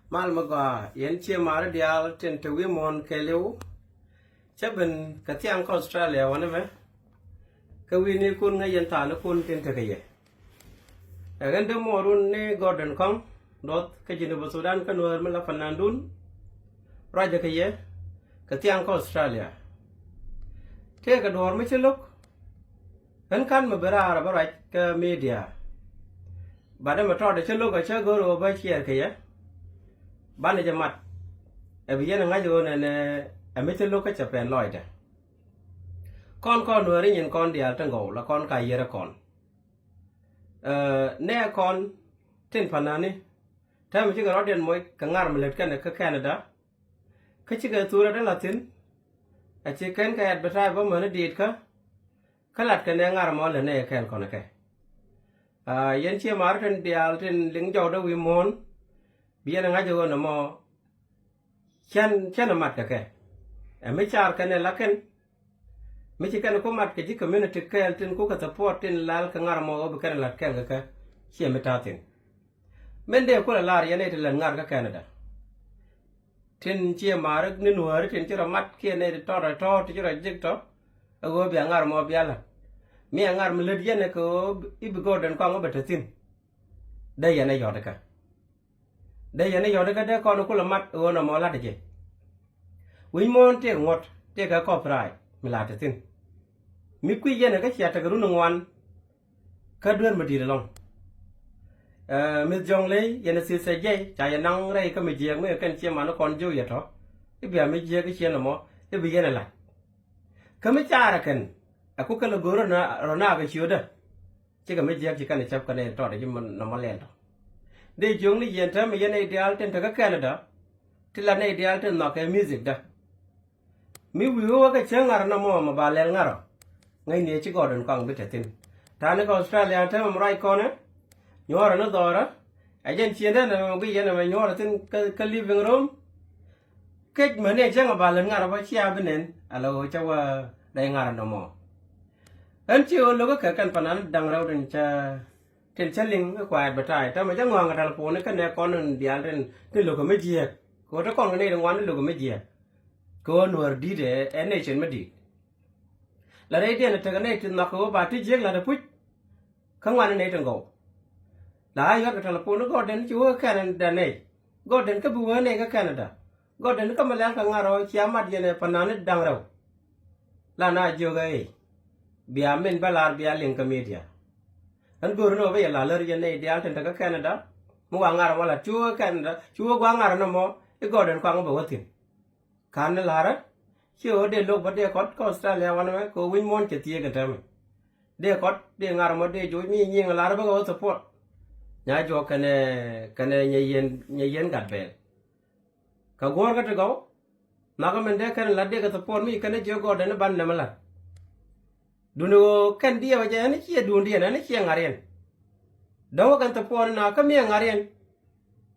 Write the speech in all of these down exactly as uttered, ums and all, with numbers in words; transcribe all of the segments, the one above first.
Mal mi gɔaa, yɛn ciɛ mari diaal tin te wi̱i̱ muɔ̱ɔ̱n kɛɛliw. Cä ben kɛ thiaŋ kä Australia wanɛ mɛ. Kä wi̱i̱ ni kun ŋäc yɛn thaani kun tin te kɛ yɛ. Ɛ ɣän dee muɔɔrun ni Gordon Kɔŋ duɔth kä Jinub Sudan kä Nuäär mi la fanandun. Ruacä kɛ yɛ kɛ thiaŋ kä Australia. Tëëkɛ duɔ̱ɔ̱r mi ci lo̱k. Ɣän ka̱n mi bi raar a bä ruac kä media. Bat ɛmɛ tɔɔt a cä lo̱k a cä go̱r ɣöö bä ciɛɛr kɛ yɛ. Banɛ jɛ mat ɛ bi yɛn ɛ ŋa̱c ɣöö nɛnɛ ɛ mi cä lo̱k kä cɛ pɛn lɔcdɛ. Kɔn kɔn Nuääri nyin kɔn diaal ti gɔw la kɔn ka yier ɛ kɔn. Ɛ, nɛ kɔn tin panani. Täämɛ cikɛ rɔ̱diɛn moc kɛ ŋar mi lät kɛnɛ kä Canada. Kä cikɛ thurɛ dee la thi̱n. A ci kɛn kɛ advertise bä mäni diit kä. Kä lat kɛ nɛ ŋar mɔ lɛ nɛ kɛn kɔn kɛ. Aa, yɛn ciɛ mar tin diaal tin liŋ jɔwdä wi̱i̱ muɔ̱ɔ̱n. Bi yɛn ɛ ŋa̱c ɛ ɣöö nɛ mɔ. Cän, cän ɛ mat kɛ kɛ. Ɛ mi car kɛn ɛ la kɛn. Mi ci kɛn ku mat kɛ ji̱ community kɛɛl tin ku kɛ support tin lal kɛ ŋar mɔ ɣöö bi kɛn ɛ lat kɛɛl kɛ kɛ. Ciɛ mi ta̱a̱ thi̱n. Min dee kulɛ lar yɛn ɛ ti lät ŋar kä Canada. Tin ciɛ maari ni Nuääri tin ci rɔ mat kiɛ nɛy ti tɔt rɔ tɔ̱ ti ci rɔ jek tɔ̱. Ɛ ɣöö bia ŋar mɔ bia la̱t. Mi ɛ ŋar mi lät yɛn ɛ kɛ ɣöö i̱ bi Gordon Kɔŋ ɛ bɛ te thi̱n. Dee yɛn ɛ yɔt kä. Dee yɛn ɛ yɔt kä dee kɔn kulɛ mat ɛ ɣöö nɔmɔ la̱t ɛ jɛ. Wi̱c muɔ̱ɔ̱n tëëk ŋuɔ̱t tëëk kɛ copyright mi la̱t te thi̱n. Mi kui̱ yɛn ɛ kä cia tekɛ run ŋuan. Kä duer mi di̱i̱t ɛlɔ̱ŋ. Ɛ, Miss Jɔŋ Ley, yɛn ɛ thieth thɛ jiɛc, ca yɛ naŋ rɛy kä mi jiɛɛk mi kɛn ciɛ man kɔn jiök yɛ tɔ̱. I̱ bia mi jiɛɛk i̱ ciɛ nɔmɔ, i̱ bi yɛn ɛ la̱t. Kä mi caarɛ kɛn, ɛ ku kɛ lɛ go̱o̱r rɔ na, rɔ na kɛ ciötdä. Cikɛ mi jiɛɛk ci kɛn ɛ cäp kɛn ɛ tɔt ɛ ji̱ nɔmɔ lɛl tɔ̱. Dee jiökni yɛn täämɛ yɛn ɛ diaal tin te kä Canada. Ti la nɛy diaal tin nhɔakɛ musicdä. Mi wi̱i̱ wä kɛ cäŋ ŋa̱r nɔmɔ mɛ ba lɛl ŋa̱rɔ. Ŋäcni ɛ ci Gordon Kɔŋ bi te thi̱n. Ta̱a̱ ni kɛ Australia täämɛ mi ruac kɔnɛ. Nyuɔ̱ɔ̱rä ni dhɔrä. Ɛ jɛn ciëndä nɛ mɛ guic yɛn ɛmɛ nyuɔ̱ɔ̱rä thi̱n kä, kä living room. Kec mäni ɛ cäŋ ɛ ba lɛl ŋa̱rɔ bä cia bi nɛn. Ala ɣöö cä wä rɛy ŋa̱rä nɔmɔ. Ɣän ci ɣöö lo̱kä kɛ kɛn panan da̱ŋ rɛw tin cä, tin cä liŋ kɛ kuayɛt bɛ ta̱a̱. Täämɛ cä ŋɔaŋ kɛ telephone kɛ nɛ kɔn in diaal tin, tin lo̱kä mi jiääk. Kɛ ɣöö te kɔn kɛ nɛy ti ŋuan in lo̱kä mi jiääk. Kɛ ɣöö Nuäär di̱t ɛ, ɛ nation mi di̱i̱t. La rɛydiɛn ɛ tekɛ nɛy ti nhɔk kɛ ɣöö ba ti jiääk la̱t ɛ puc. Kä ŋuan in nɛy ti gɔw. La a yuɔ̱t kɛ telephone Gordon ci wee Canada nɛy. Gordon kä bi wee nɛy kä Canada. Gordon kä mi lɛl kɛ ŋa̱r ɔ cia mat yɛn ɛ panani da̱ŋ rɛw. La na jiök ɛ i̱ bia min bä lar bia liŋ kä media. Ɣän go̱o̱ri ni ɣöö bä yɛ la lär yɛn nɛy diaal tin te kä Canada. Mi wa ŋa̱r ɔ ma la cu wee Canada, cu wee gua̱a̱ ŋa̱r ɔ nɔmɔ i̱ Gordon Kɔŋ bɛ wä thi̱n. Ka̱n ni la̱rä ci ɣöö dee lo̱k bä dee kɔt kä Australia wanɛ mɛ kɛ ɣöö wi̱c muɔ̱ɔ̱n cɛ thieek in täämɛ. Dee kɔt dee ŋa̱r mɔ dee joc mi nyiŋ la̱rä bä kɛ ɣöö support. Nya juɔk kɛnɛ, kɛnɛ nyɛ yien, nyɛ yien gat bɛɛl. Kɛ guɔ̱ɔ̱r kä ti gɔw. Nhɔakä min dee kɛn la̱t dee kɛ support mi kɛnɛ jiök Gordon ni ban nɛmɛ la̱t. Duundɛ ɣöö kɛn diɛw ɛ jɛ ɛn ciɛ duundiɛn ɛn ciɛ ŋa̱riɛn. Dɔ̱ŋ wä kɛn support ni na kä mi ɛ ŋa̱riɛn.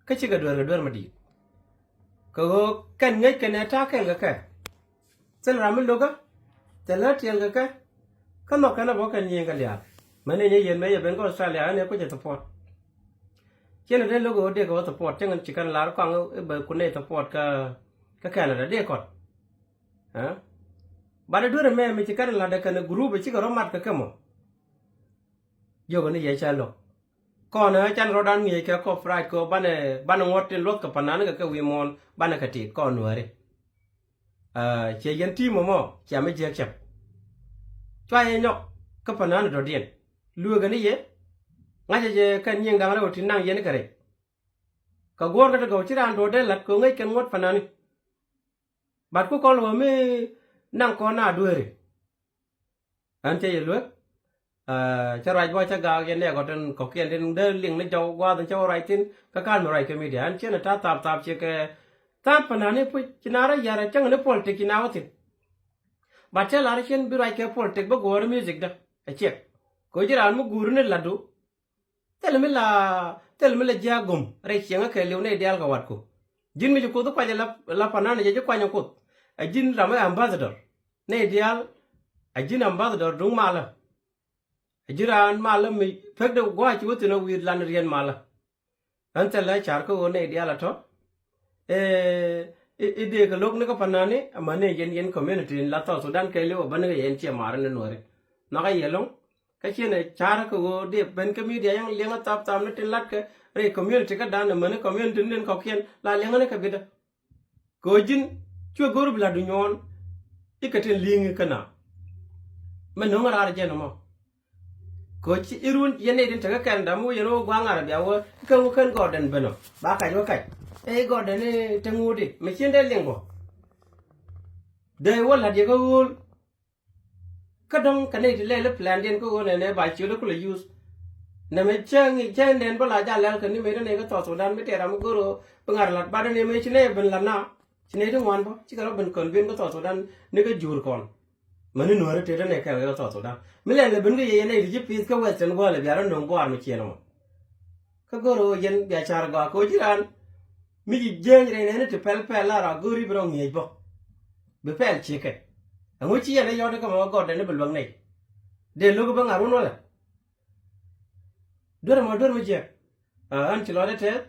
Kä cikɛ dueer kɛ dueer mi di̱i̱t. Kɛ ɣöö kɛn ŋäc kɛn ɛ ta̱a̱ kɛɛl kɛ kɛ. Thil ram mi lo̱kä. Thil ɣä tiɛɛl kɛ kɛ. Kä nhɔk kɛn ɛ bä kɛn nyiëëŋ kɛ liaal. Mɛn ɛ nyɛ yɛn mëë yɛ ben kä Australia ɣän ɛ kucɛ support. Ciɛn ɛ dee lo̱k ɣöö dee kɛ wä support cäŋ ci kɛn lar kɔaŋ i̱ bɛ kun nɛy support kä, kä Canada dee kɔt. Ɛ? Banɛ duer ɛmɛ mi ci kɛn ɛ la̱tdɛ kɛn ɛ group ɛ cikɛ rɔ mat kɛ kɛ mɔ. Jiök ɛ ni yɛ cä lo̱k. Kɔn ɛ can rɔ̱dan ŋi̱eec kɛ copyright kɛ banɛ, banɛ ŋuɔ̱t tin luɔth kɛ panan kɛ kɛ wi̱i̱ muɔ̱ɔ̱n banɛ kɛ ti̱i̱t kɔn Nuääri. Ɛ, ciɛ yɛn ti̱i̱m ɛmɔ cia mi jiääk cäp. Cua yɛ nyɔk kä panan dɔ̱diɛn. Lueekɛ ni yɛ. Ŋa̱cä jɛ kɛn nyiŋ da̱ŋ rɛw ti naŋ yɛn kɛ rɛc. Kɛ guɔ̱ɔ̱r kä ti gɔw ci raan duɔ̱ɔ̱r dee la̱t kɛ ŋäc kɛn ŋuɔ̱t panan. Bat ku kɔn wä mi naŋ kɔn na dueeri. Ɣän cä yɛ luek. Ɛ, cä ruac bä cä gaak yɛn nɛɛkɔ tin kɔ̱kiɛn tin dee liŋ ni jɔw gua̱a̱th in cä wä ruac thi̱n kä ka̱n mi ruac kɛ media. Ɣän ciɛn ɛ ta̱a̱ thap thap ciɛ kɛ tha̱a̱n panan ni puc ci na rɔ yar ɛ cäŋ ni politic ci na wä thi̱n. Bat cä lar ciɛn bi ruac kɛ politic bä guɔ̱ɔ̱r musicdä ɛ ciɛk. Kɛ ɣöö ji̱ raan mi guur ni latdu. Thil mi la, thil mi la jiääk gom rɛy ciɛŋä kɛɛliw nɛy diaal kɛ watku. Ji̱n mi ci Kuoth kuac la, la panan jɛ ji̱ kuany Kuoth. Ɛ ji̱n ram ɛ ambassador. Nɛy diaal ɛ ji̱n ambassador duŋ malä. Ɛ ji̱ raan malä mi pek de gua̱a̱c ci wä thi̱n ɛ wi̱i̱ lan riɛn malä. Ɣän thilɛ car kä ɣöö nɛy diaal ɛ tɔ̱. I̱ dee kɛ lo̱k ni kä panani amäni yɛn yɛn community in la South Sudan kɛ liw a bäni kɛ yɛn ciɛ maari ni nuɔri. Nhɔkä yɛ lo̱ŋ kä ciɛn ɛ ca̱r kɛ ɣöö dee ben kä media yɛn liɛŋä thap thap ni tin latkɛ rɛy community kä dan amäni community ni tin kɔ̱kiɛn la liɛŋä ni kɛ bitdä. Kɛ ɣöö ji̱n cuɛ go̱r bi la̱t du nyuɔ̱ɔ̱n i̱ kɛ tin li̱i̱ŋ i̱ kä na. Mɛ no̱ŋ raar jɛn ɛmɔ. Kɛ ɣöö ci i̱ run yɛn nɛy tin tekä Canada mi wä yɛn wä gua̱a̱ŋ Arabia wä i̱ kɛn wä kɛn Gordon ben ɔ ba kac wä kac. Ɛ i̱ Gordon i̱ te ŋuut i̱ mɛ cien dee liŋ bä. Dee wä la̱t yɛ kä ɣööl. Kä dɔ̱ŋ kɛ nɛy ti lɛl i̱ plandiɛn kä ɣöö nɛnɛ ba ciöt i̱ kulɛ use. Nɛmɛ cäŋ i̱ cäŋ nɛn bä la jal lɛl kɛ ni mëë dee nɛy kä South Sudan mi tɛɛr ram mi go̱r ɣöö bi ŋa̱r la̱t ba dee nɛy mëë ci nɛy ben la̱t na. Ci nɛy ti ŋuan bä cikɛ rɔ ben kɔn ben kä South Sudan ni kä jur kɔn. Mäni nuääri tëë tënɛ kɛl kɛ South Sudan mi lɛn kɛ ben kä yɛ yɛn nɛy ti ci pi̱th kä Western world bia rɔ nöŋ buaar mi ciɛn ɛmɔ. Kä go̱r ɣöö yɛn bia ca̱r gɔaa kɛ ɣöö ji̱ raan mi ci jiääny rɛy nɛɛni ti pɛl pɛl la rɔ a go̱r i̱ bi rɔ ŋi̱eec bä. Bi pɛl ciekɛ ɛŋu ci yɛn ɛ yɔt kä mɛ wä gɔt dɛn i̱ bi luäk nɛy. Dee lo̱k i̱ bä ŋa̱r wun wälɛ. Duer mɔ duer mi jiɛk. Ɣän ci lɔcdä tɛth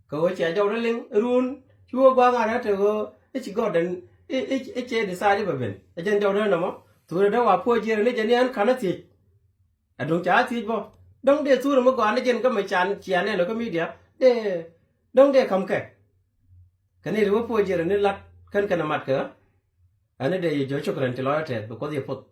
kɛ ɣöö cia jɔwdä liŋ run ci wä gua̱a̱k ŋa̱r ɣä te ɣöö i̱ ci gɔ̱rden i̱ ciɛ decide i̱ bɛ ben ɛ jɛn jɔwdä nɔmɔ. Thurɛ dee wa puɔ̱c jiɛn ni jɛn ni ɣän ka̱n ɣä thiec. Ɛ duŋ ca ɣä thiec bä dɔ̱ŋ dee thurɛ mi gɔaa ni jɛn kä mi can cia nɛn kä media dee dɔ̱ŋ dee ka̱m kɛ. Kɛ ni ri wä puɔ̱c jiɛn ni lat kän kɛn ɛ mat kɛ ɣä. Ɛn ni dee yɛ jɔ̱ cukran ci lɔcdä tɛth bi kuɔth yɛ puɔth.